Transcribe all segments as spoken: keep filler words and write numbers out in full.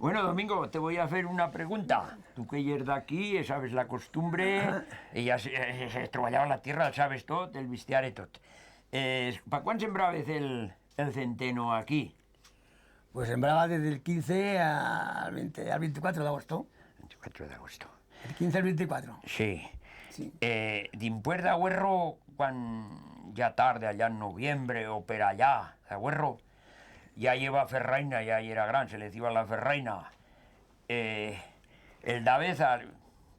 Bueno, Domingo, te voi a fer una pregunta. Tu que yes d'aquí, e sabes la costumbre, e ya se, e, se troballaba la tierra, el sabes tot, el bestiar e tot. Eh, pa cuán sembrabez el, el centeno aquí? Pues sembraba desde el quince al veinte, al veinticuatro de agosto. Veinticuatro de agosto. El quince al veinticuatro. Sí. Sí. Eh, dimpués d'agüerro, cuan ya tarde, allá en noviembre o per allá, d'agüerro, ya i heba ferraina, ya i era gran, se le diciba la ferraina. Eh, el dabez, al,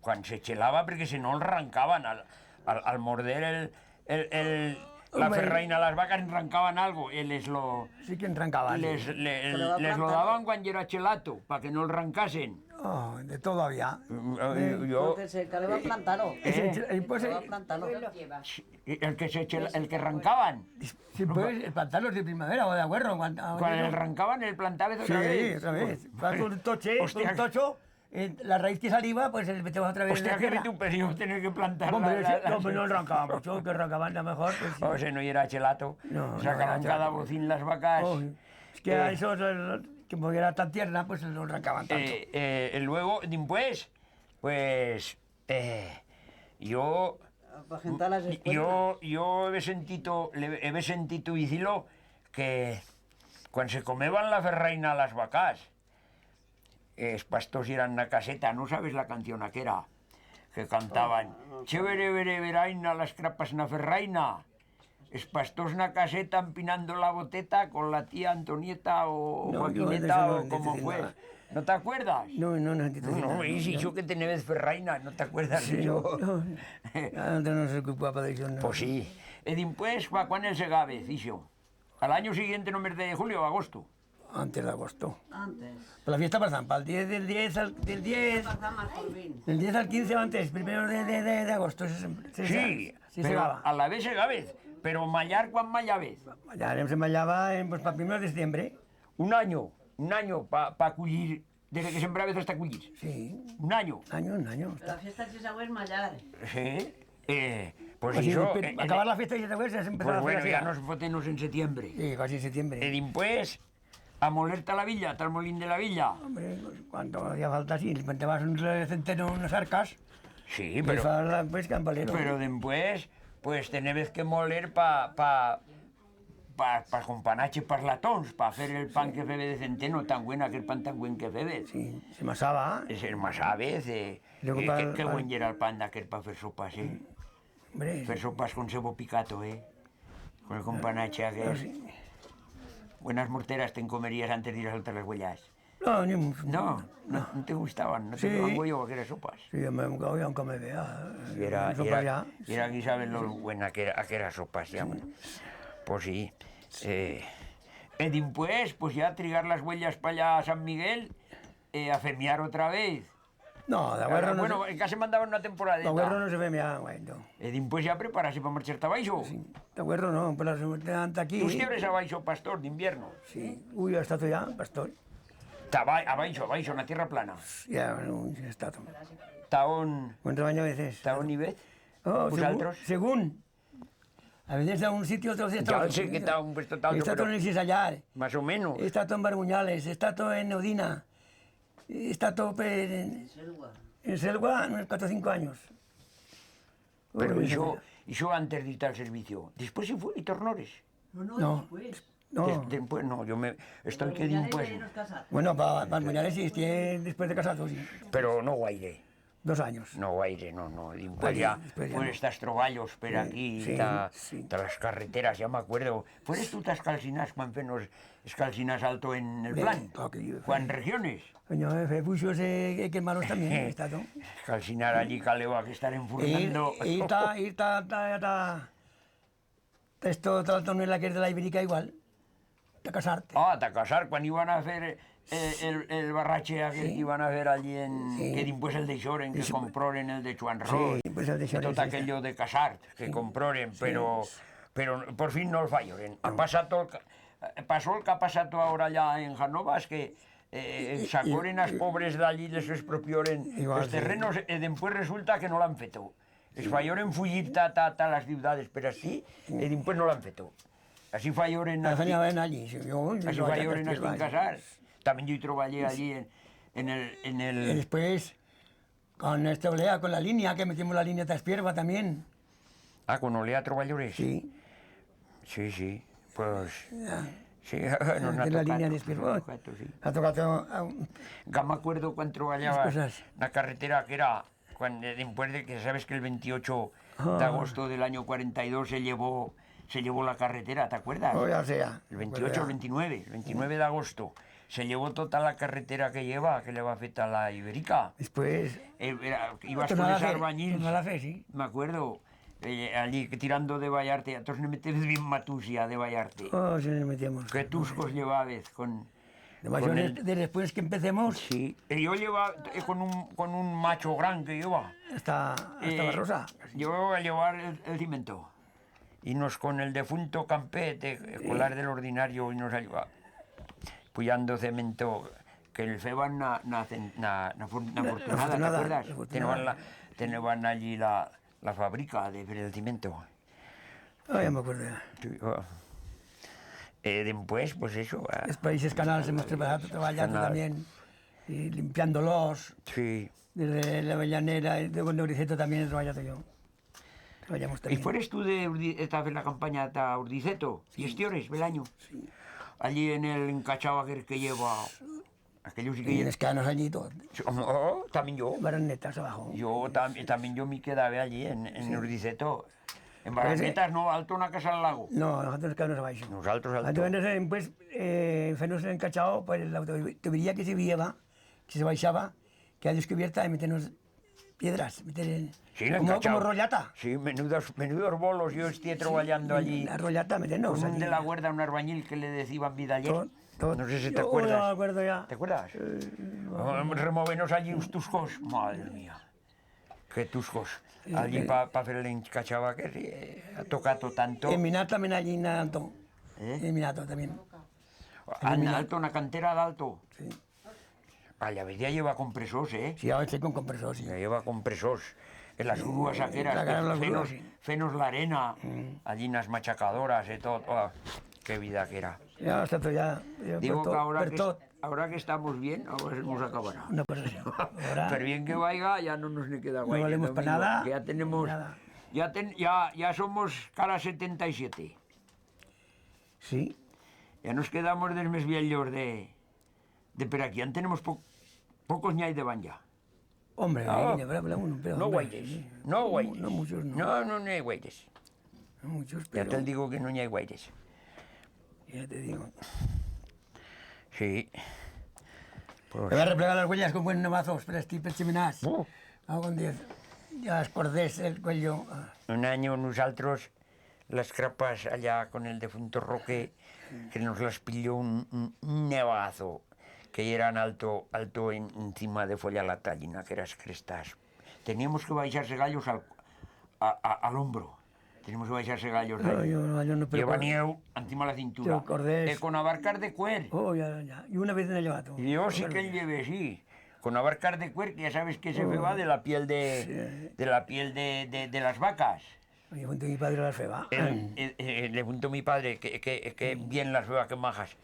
cuan se chelaba, porque si no el rancaban, al, al, al morder el, el, el, la Hombre. Ferraina, las vacas rancaban algo, y les lo, Sí que rancaban. Les, le- Se lo va les lo plantar. Daban cuan yera chelato, pa que no el rancasen. Oh, de todo había. Mm, eh, Eh, yo, Porque se caleba plantar-lo. Eh, eh, pues, Se va eh, plantar-lo. Sí, el que se chela- el que rancaban. Sí, pues, el plantar-los de primavera o de agüerro, cuan- Cuan el rancaban, el plantabez Sí, otra vez. Otra vez. Pues, Va con un toche, hostia. Con un tocho, eh, la raíz que saliva, pues, se le meteba otra vez Hostia, de que tierra. Vituperio tener que plantar Hombre, la, la, sí, la, hombre, no arrancaban mucho, que arrancaban a lo mejor, pues, sí. O sea, no yera chelato. No, no Sacaban yera cada chelato. Bocín las vacas. Oh, es que Eh. A esos, eh, como era tan tierna, pues, no arrancaban tanto. Eh, eh, e luego, dimpués, pues, eh, yo, Pa agentar las escuentas. Yo, yo hebe sentito, le- hebe sentito dicir-lo que cuan se comeban la ferraina las vacas, es pastors yeran na caseta, no sabes la canción aquera que cantaban? Oh, no. Che bere, bere, beraina, las crapas na ferraina. Es pastors na caseta empinando la boteta con la tía Antonieta o No, yo de Joaquineta eso no o como entiendo fue. Nada. ¿No t'acuerdas? No, no, no entiendo No, no, nada, y si no. Yo que tenebez ferraina, no t'acuerdas de Sí, yo. No, no. Antes no se ocupaba de eso, no. Pues sí. E dimpués, pa cuán el segabez, ixo? Al anyo siguiente, no mes de julio o agosto. Antes de agosto. Antes. Pero la fiesta pasan, pa'l diez, del diez al, del diez, Pasan más por fin. Del diez al quince o antes, primero de, de, de, de agosto, se, se, se, Sí, se pero segaba. A la vez segabez, pero mallar cuan mallavez. Mallar, se mallaba en, pues, pa primero de septiembre. Un anyo, un anyo pa, pa cullir, desde que sembrabez hasta cullir. Sí. Un anyo. Un anyo, un anyo. La fiesta se sabe es mallar. Sí. Eh, pues Pues sí, ixo, después, eh, acabar eh, la fiesta y después ya se empezaba pues a hacer bueno, así. Ya nos fotemos en septiembre. Sí, casi en septiembre. E dimpués, a moler ta la villa, ta'l molín de la villa. Hombre, pues, cuando hacía falta, sí, le plantabas un centeno, unas arcas, Sí, y pero, fa la, pues, campanero. Pero dempués, pues, tenebez que moler pa, pa, pa, pa companache, pa latons, pa fer el pan que febe de centeno, tan buen, aquel pan tan buen que febe. Sí, se masaba. Se masaba, eh, Luego eh, pa, qué, qué pa buen yera el pan d'aquel pa fer sopas, eh. Hombre. Fer sopas con cebo picato, eh. Con el companache aquel. Ah, sí. Buenas morteras te'n comerías antes d'ir a soltar las uellas. No, ni un... No, no, no te gustaban, no te daban goyo aqueras sopas. Sí, me, goyo, aunque me vea, eh, sopas ya. Yera, yera, yera, aquí saben lo buena que era, aqueras sopas, ya, bueno. Pues sí. Eh, e dimpués, pues ya trigar las uellas pa allá a San Miguel, eh, a femiar otra vez. No, d'agüerro no se... Bueno, en casa mandaban una temporadeta. D'agüerro no se femiaba, bueno. E dimpués ya prepararse pa marchar ta baixo. Sí, d'agüerro no, pero se metían ta aquí. Tú estiebres abaixo, pastor, d'invierno. Sí, ui, ya está todo ya, pastor. Ta ba-, abaixo, abaixo, na tierra plana. Ya, no, ya está todo. Ta on? Un rebaño a veces. Ta on ibez? Oh, según, Vusatros? Según. A veces a un sitio, otro día está Ya otro. Sé que ta un puesto ta otro, pero... Está todo en el Cisallar. Más o menos. Está todo en Barbuñales, está todo en Udina. Está todo en, en Selva, unos cuatro o cinco años. Pero ixo, ixo antes d'ir al servicio. Después se fue y tornores. No, no, después. No. Des-, después, no, yo me, estoy que dimpués. Bueno, pa, pa Barbuñales sí, estié después de casado, sí. Pero no guaire. Dos anyos. No guaire, no, no. Dimpués ya, después ya no. Por estos treballos, per aquí, ta, ta las carreteras, ya m'acuerdo. Fueres tú ta Escalcinás, cuan fenos Escalcinás alto en el plan? Cuan regiones? Coño, eh, fe puixos, eh, que, que malos también, he estado. Escalcinar allí, caleba que estar enfurnando. E, e ir ta, ir ta, ta, ta, Esto, ta la tonela que es de la Iberica igual, ta Casart. Ah, ta Casart, cuan iban a fer, eh, el, el barrache aquel que iban a fer allí en, que dimpués el deixoren, que comproren el de Chuan Roig, sí, pues el deixoren, tot aquello de Casart, que comproren, pero, pero por fin no el fayoren. Ha pasado el ca-, eh, pasó el que ha pasado ahora ya en Hanovas, que, eh, sacoren as pobres d'allí, les expropioren los terrenos, e dempués resulta que no l'han feto. Es fayoren fuyir ta, ta, ta las ciudades per así, e dimpués no l'han feto. Así fayoren así. Así fayoren aquí en Casart. También yo troballé allí en, En el, en el... Y después, con esta olea, con la línea, que metimos la línea ta Espierba también. Ah, con olea troballores. Sí. Sí, sí. Pues... Ya. Sí, nos ha tocado, la línea de Espierba. Nos ha tocado, sí. Ha tocado a... Ya m'acuerdo cuando troballaba las cosas. Na carretera que era, cuando, eh, después de que, sabes que el veintiocho de agosto del año cuarenta y dos se llevó, se llevó la carretera, ¿te acuerdas? Oh, ya sé, ya. El veintiocho, el veintinueve, el veintinueve de agosto. Se llevó toda la carretera que lleva, que le va a afectar la Iberica. Después... Eh, era, ibas con ese arbañil. Tornar a fer, sí. Me acuerdo, eh, allí tirando de Vallarte, todos ne metedes bien matusia de Vallarte. Oh, sí, nos metíamos. Qué tuscos llevabez con... Demasiado con el de-, de después que empecemos. Sí. E yo lleva, eh, con un, con un macho gran que lleva. Hasta, hasta Barrosa. Yo a llevar el, el cimento. Y nos con el defunto Campet, eh, colar del ordinario, y nos ayuda puyando cemento, que el feban na, na, na, na Fortunada, ¿te acuerdas? Teneban la, teneban allí la, la fabrica de fer el cimento. Ah, ya m'acuerdo ya. Sí, oh. Eh, dempués, pues eso, ah, es países canals hemos trabajado, trabajado también, y limpiándolos. Sí. Desde la Avellanera, de cuando Griceto también he trabajado yo. Trabajamos también. Y fueres tú de Urdi-, esta vez la campaña ta Urdiceto, sí, y este ores, bel anyo. Sí. Allí en el encachau aquel que lleva Aquello sí que... Y en es canos allí y tot. Sí, oh, también yo. Baranetas abajo. Yo tam-, también yo me quedaba allí en, en Urdiceto. En Baranetas, no, alto na Casa al Lago. No, nosotros nos quedamos abaixo. Nosotros alto. Entonces, eh, pues, eh, fenos el encachau, pues, la autovía que se vieba, que se baixaba, queda descubierta y meternos piedras, meter en, sí, como, encachau. Como rollata. Sí, menudos, menudos bolos, yo estuve traballando allí. La rollata, meternos con un allí. De la Huerda, un arbañil que le deciban Vidaller. Tot, tot. No sé si te acuerdas. Yo me acuerdo ya. ¿Te acuerdas? Sí, me acuerdo. Oh, removernos allí uns tuscos. Madre mía. Qué tuscos. Sí, allí sí. Pa, pa fer el encachau que sí, eh, ha tocado tanto. En Minat también allí en alto. ¿Eh? En Minat también. En Minat. Alto, en la cantera d'alto. Sí. Allá vez ya lleva compresors, eh? Sí, a veces con compresors, sí. Ya lleva compresors. En las grúas aqueras, claro, que las grúas, fenos, sí. Fenos la arena, allí en las machacadoras y todo. Oh, qué vida que era. Ya, está todo ya, ya. Digo que ahora que, ahora que estamos bien, ahora se nos acabará. Una cosa así. Ahora... Pero bien que vaiga, ya no nos ne queda guaire, no valemos pa nada. Que ya tenemos, nada. Ya ten-, ya, ya somos cara setenta y siete. Sí. Ya nos quedamos dels mes viellos de, de per aquí. Ya tenemos po-, pocos n'hai de banda. Hombre, no, ahí, pero, pero, bueno, pero, no hombre, guaires, sí. No guaires. No, no muchos, no. No, no, no hay guaires. No muchos, pero... Ya te digo que no hay guaires. Ya te digo. Sí. Pues... Me voy a replegar las huellas con buen nevazos, pero estoy perchimenás. Uh. Hago con diez. Ya escordés el cuello. Un año nosaltros las crapas allá con el defunto Roque, que nos las pilló un, un, un nevazo, que yeran alto, alto en, encima de Folla la Tallina, que eras crestas. Teníamos que baixar segallos al, a, a, al hombro. Teníamos que baixar segallos de... No, yo, no, yo no, pero... Lleva nieu encima la cintura. Te acordés. Eh, con abarcar de cuer. Oh, ya, ya. Y una vez en el vato. Yo sí que el llevé, sí. Con abarcar de cuer, que ya sabes que se feba de la piel de, sí, de la piel de, de, de las vacas. Oye, cuento mi padre la feba. El, el, el, le preguntó mi padre que, que, que bien las feba, que majas,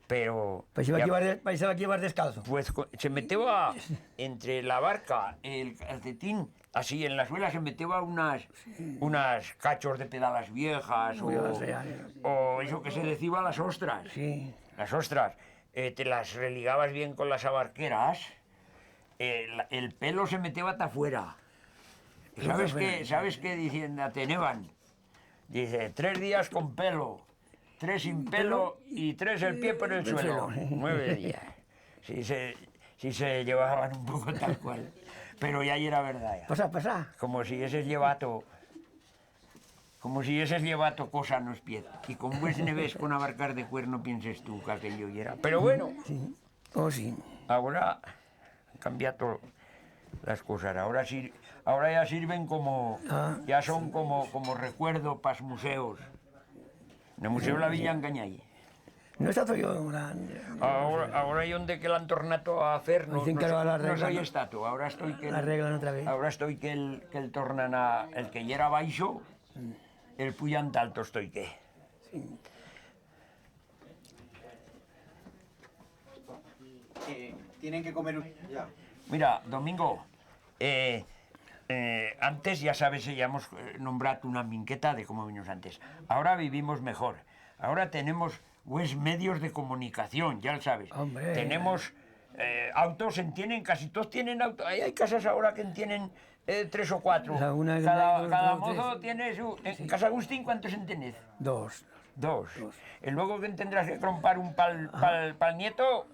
pero... Paixaba ya que ibas de-, paixaba que ibas descalzo. Pues co-, se meteba entre la barca, el calcetín, así, en la suela se meteba unas, sí, unas cachos de pedalas viejas, o, ya sé, ya sé, o eso que se deciba las ostras. Sí. Las ostras, eh, te las religabas bien con las abarqueras, el, el pelo se meteba ta fuera. Sabes qué, sabes qué dicienda teneban? Dice, tres días con pelo, tres sin pelo y tres el pie por el suelo. Nueve días. Sí se, sí se llevaban un poco tal cual. Pero ya yera verdad, ya. Pasa, pasa. Como si ese llevato, como si ese llevato cosa en los pies. Y con buen nevés, con abarcar de cuer, no pienses tú que aquello yera. Pero bueno. Sí. Oh, sí. Ahora han cambiado las cosas. Ahora sir-, ahora ya sirven como, ah, ya son como, como recuerdo pa'ls museos. En el Museo de la Villa en Cañay. No está todo yo ahora. Ahora, ahora y donde que l'han tornado a hacer, no, dicen que no, lo arreglan, no soy estatua. Ahora estoy que el, arreglan otra vez. Ahora estoy que el, que el tornan a, el que yera baixo, el puyan d'alto estoy que. Sí. Eh, Tienen que comer un... Ya. Mira, Domingo, eh, eh, antes, ya sabes, eh, ya hemos, eh, nombrat una minqueta de cómo vivíamos antes. Ahora vivimos mejor. Ahora tenemos, pues, medios de comunicación, ya lo sabes. Hombre. Tenemos, eh, autos, en tienen, casi todos tienen auto. Hay, hay casas ahora que en tienen, eh, tres o cuatro. La una que... Cada, la otra, cada tres. Mozo tiene su... En casa Agustín, ¿cuántos en tenez? Dos. Dos. Dos. Y luego que tendrás que crompar un pa'l, pa'l, pa'l nieto.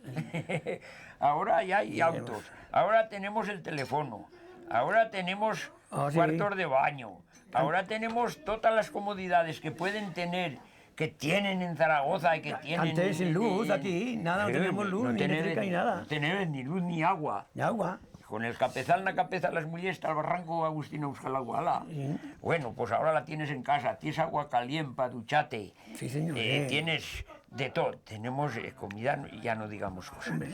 Ahora ya hay autos. Ahora tenemos el teléfono. Ahora tenemos cuartos de baño. Ahora tenemos todas las comodidades que pueden tener, que tienen en Zaragoza y que tienen... Antes sin luz aquí, nada, no teníamos luz, ni electricidad, ni nada. No teníamos ni luz ni agua. Ni agua. Con el capezal en la cabeza, las mullers al barranco, Agustín, a buscar la agua, ala. Sí. Bueno, pues ahora la tienes en casa, tienes agua caliente pa ducharte. Sí, señor, eh, sí. Tienes de todo, tenemos, eh, comida, ya no digamos cosas. Hombre.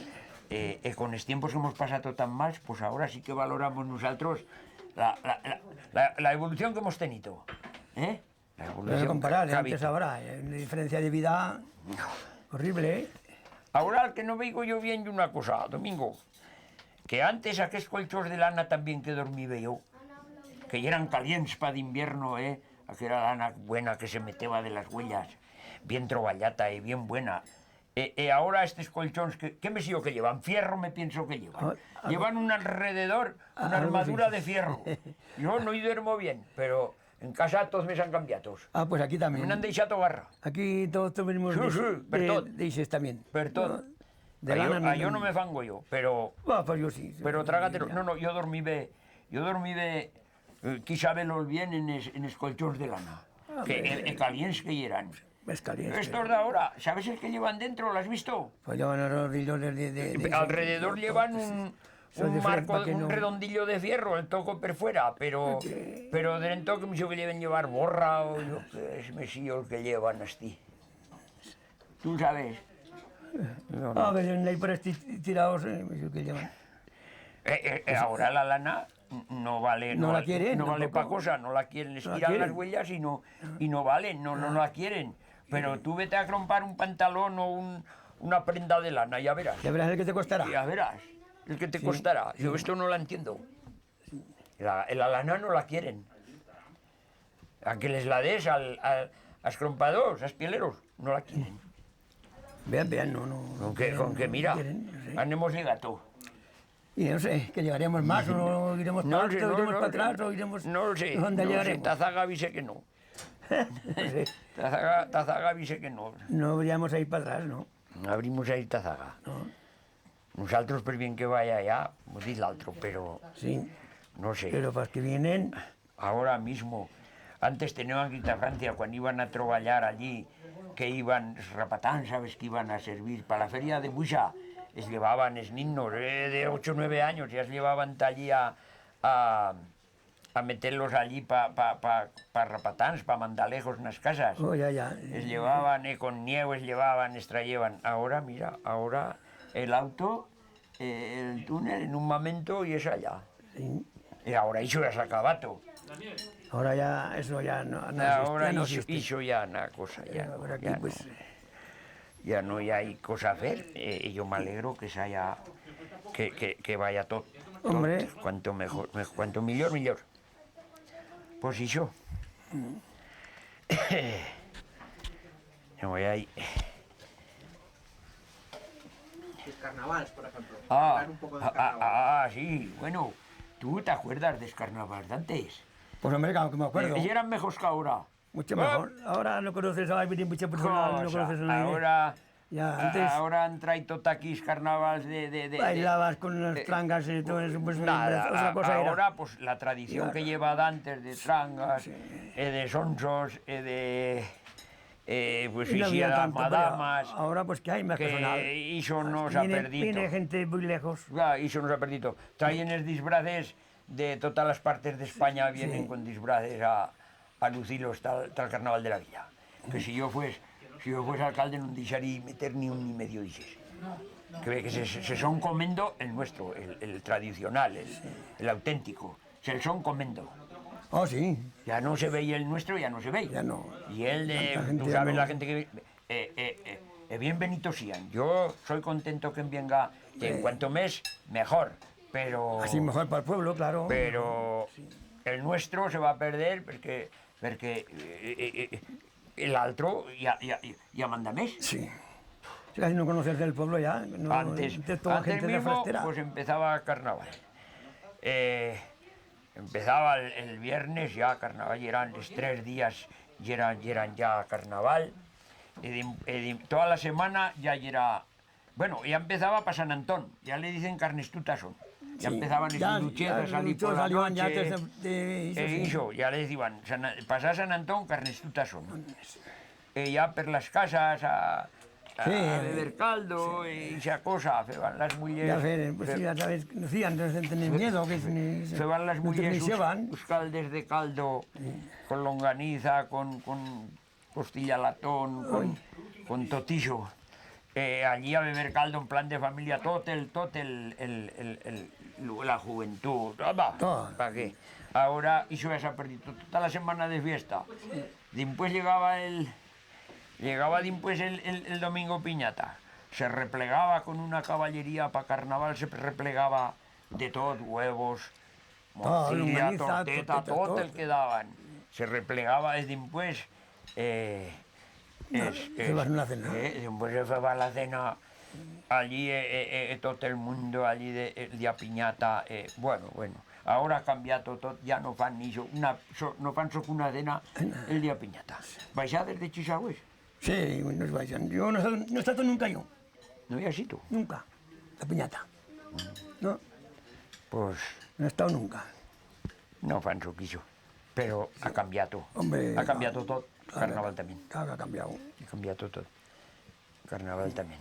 Eh, eh, con los tiempos que hemos pasado tan mal, pues ahora sí que valoramos nosotros la, la, la, la, la evolución que hemos tenido, ¿eh? La evolución que ha habido. No se compara, eh, antes ahora, eh, una diferencia de vida horrible, eh. Ahora el que no veigo yo bien ye una cosa, Domingo, que antes aquellos colchons de lana también que dormibe yo, que yeran calients pa d'invierno, eh, aquella lana buena que se meteba de las uellas, bien troballata y bien buena. E, e ahora estes colchons, que, qué me sé yo que llevan? Fierro me pienso que llevan. Ah, ah. Llevan un alrededor, una armadura de fierro. Algo así. Yo no i duermo bien, pero en casa toz me's han cambiatos. Ah, pues aquí también. Me'n han deixato garra. Aquí toz, toz venimos de, sí, sí, per tot. De ixes también. Per tot. No, de lana no. A yo no me fango yo, pero... Va, pues yo sí. Pero trágatelo. No, no, yo dormibe, yo dormibe, eh, quí sabe-lo bien en es, en es colchons de lana. Ah, que, e, e calients que yeran. Mes calients. Estos d'ahora, sabes el que llevan dentro? L'has visto? Pues llevan rodillos de, de, de, de... Alrededor llevan un, un marco, un redondillo de fierro, el toco per fuera, pero, pero dentro que me que lleven llevar borra o yo qué sé, me sé yo el que llevan astí. Tú sabes. No, no. A ver, en ahí por ahí tirados, eh, me sé que llevan. Eh, eh, eh, ahora la lana no vale, no la quieren, no vale pa cosa, no la quieren, les tiran las uellas y no, y no valen, no, no la quieren. Pero tú vete a crompar un pantalón o un, una prenda de lana, ya verás. Ya verás el que te costará. Ya verás el que te costará. Yo esto no la entiendo. La, la lana no la quieren. A que les la des al, al, als crompadors, als pieleros, no la quieren. Vean, vean, no, no, no quieren, no sé. Con que, con que, mira, anemos llegato. Y no sé, que llegaríamos más, o iremos pa alto, o iremos pa atrás, o iremos... No lo sé, no lo sé, no lo sé. Tazaga dice que no. No sé. Tazaga, Tazaga dice que no. No habríamos a ir pa atrás, no. No habríamos a ir Tazaga. No. Nusaltros, per bien que vaya ya, como diz l'altro, pero... Sí. No sé. Pero pas que vienen... Ahora mismo, antes tenían que ir ta Francia, cuan iban a troballar allí, que iban, es rapatans, sabes, que iban a servir pa la feria de Buixa, es llevaban es ninnos, eh, de ocho o nueve anyos, ya es llevaban ta allí a, a, a meter-los allí pa, pa, pa, pa rapatans, pa mandalejos en las casas. Oh, ya, ya. Es llevaban, eh, con nieu, es llevaban, es trayeban. Ahora, mira, ahora el auto, eh, el túnel, en un momento, y es allá. Sí. Y ahora ixo ya s'ha acabato. Ahora ya, eso ya no, no existe, ya no existe. Ahora ixo, ixo ya na cosa, ya no, ahora aquí, ya no. Pues, ya no i hai cosa a fer, eh, yo m'alegro que s'haya, que, que, que vaya tot, tot, hombre, cuanto mejor, me-, cuanto millor, millor. Pues ixo. No, i hai... Los carnavals, por ejemplo. Ah, hablar un poco del carnaval. Ah, ah, sí, bueno, ¿tú t'acuerdas dels carnavals d'antes? Pues, hombre, claro que me acuerdo. Eh, yeran mejors que ahora. Mucho mejor. Ahora no conoces, ahora viene mucha persona, no conoces a nadie. Ahora, ya, antes ahora han traito ta aquí es carnavals de, de, de, de... Bailabas con las trangas y todo eso, pues, nada, otra cosa era. Ahora, pues, la tradición que lleva d'antes de trangas, eh, de sonsos, eh, de, eh, pues, y no había tanto, pero madamas, ahora, pues, que hay más personal. Que ixo no s'ha perdido. Viene, viene gente muy lejos. Ya, ixo no s'ha perdido. Trayen es disfraces de totas las partes d'Espanya, vienen con disfraces a, a lucir-los ta'l, ta'l Carnaval de la Villa. Que si yo fues, si yo fues alcalde, no'n deixarí meter ni un ni medio d'ixes. Que ve que se, se, se son comendo el nuestro, el, el tradicional, el, el auténtico. Se'l son comendo. Oh, sí. Ya no se vei el nuestro, ya no se vei. Ya no. Y el de, tú sabes, la gente que, eh, eh, eh, e bien benitos sian. Yo soi contento que en vienga, que en cuanto mes, mejor, pero... Así mejor pa'l pueblo, claro. Pero el nuestro se va a perder porque, porque, eh, eh, eh, el altro ya, ya, ya manda mes. Sí. Si casi no conoces del pueblo ya, no, antes, antes toda gente de mismo, frastera. Pues empezaba carnaval. Eh, empezaba el, el viernes ya carnaval, yeran los tres días, yeran, yeran ya carnaval. Y de, y de, toda la semana ya yera, bueno, ya empezaba pa San Antón, ya le dicen Carnestuta son. Ya empezaban los luchers a salir por la noche. Eh, ixo, ya le deciban, San A-, pasar San Antón, Carnestuta son. E ya per las casas a, a, a beber caldo, e ixa cosa, feban las mullers. Ya fe-, pues sí, ya sabes, no hacían, no se tenían miedo, que se, feban las mullers us, us caldes de caldo con longaniza, con, con costilla latón, con, con tot ixo. Eh, allí a beber caldo en plan de familia, tot el, tot el, el, el, el, la juventud, va, pa qué? Agora ixo ya s'ha perdido, tota la semana de fiesta. Dimpués llegaba el, llegaba dimpués el, el, el domingo piñata. Se replegaba con una caballería pa carnaval, se replegaba de tot, huevos, morcilla, longaniza, torteta, tot, tot el que daban. Se replegaba y dimpués, eh, es, es, eh, dimpués se feba la cena allí, eh, eh, eh, tot el mundo allí de, el día piñata, eh, bueno, bueno. Agora ha cambiato tot, ya no fan ni so-, una, so-, no fan soque una cena el día piñata. Baixades de Chisagüés? Sí, nos baixan. Yo no he estado, no he estado nunca yo. No i has ido? Nunca. La piñata. No. Pues... No he estado nunca. No fan soque ixo. Pero ha cambiato. Hombre, ha cambiato tot. Claro, carnaval también. Claro, ha cambiado. Ha cambiato tot. Carnaval también.